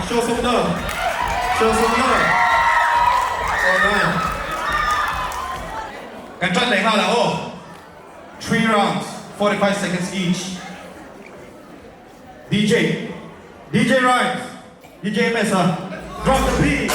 Show some love. Show some love. Alright. Kan ṭan leh nghal ang aw. Three rounds, 45 seconds each. DJ, DJ Rhymes, DJ Mesa, drop the beat!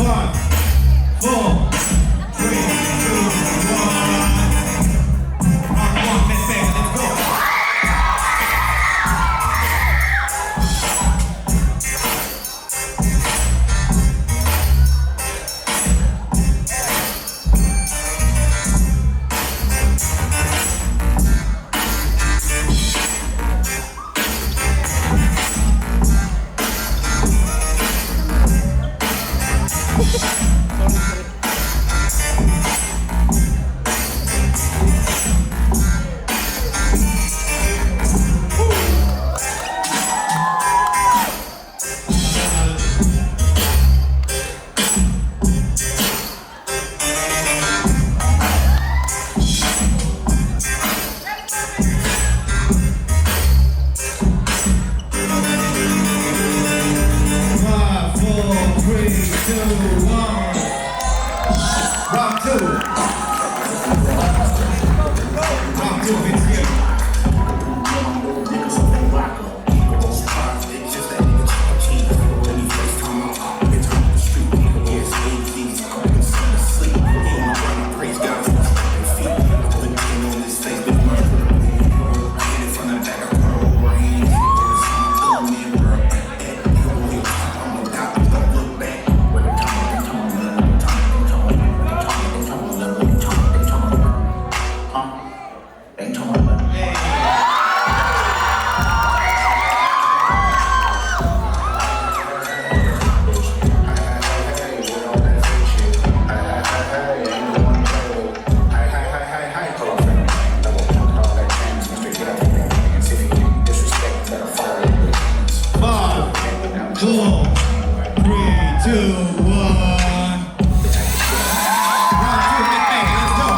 Five, four, three, two, one. Round one, let's go, let's go. Five, four, three, two, one. Round two. Round two, it's here. Five, four, three, two, one. Round two, big bang, let's go.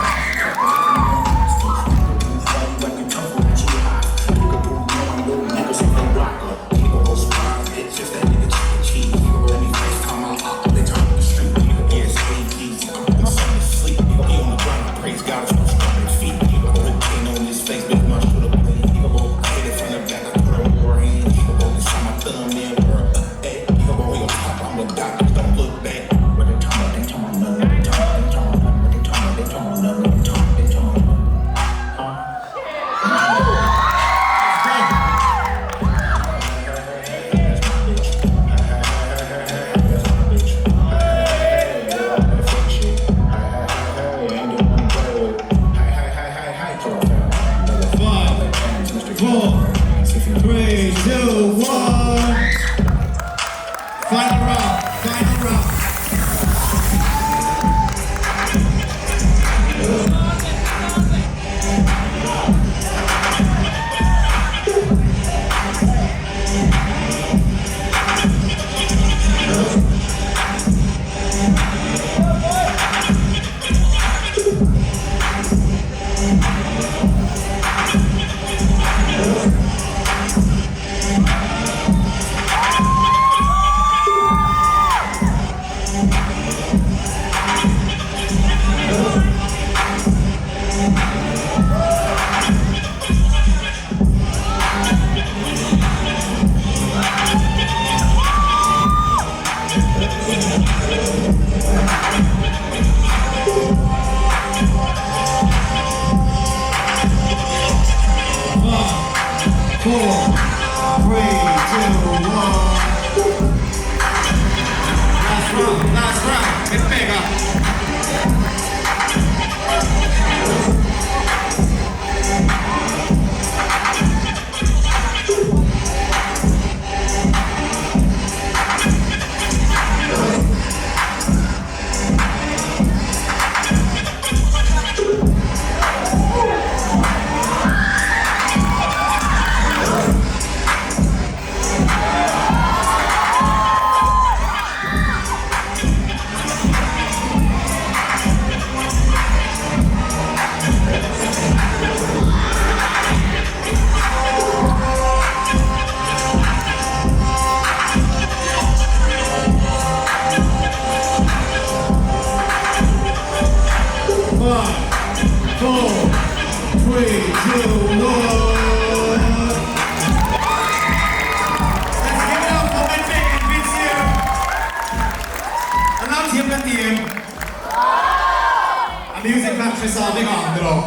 hre sa vek ang tiraw?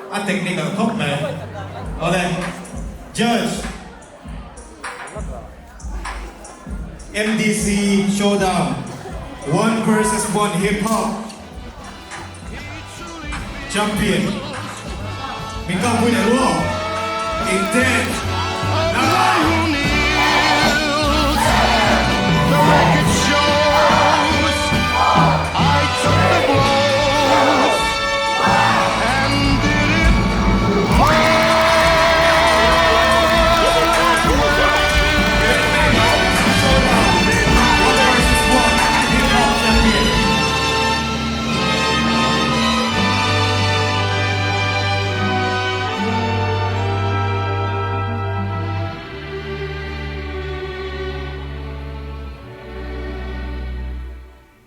A technical khawp mai. Awle, Judge, MDC Showdown, One versus One Hip Hop Champion, min kap pui leh rual. In 10.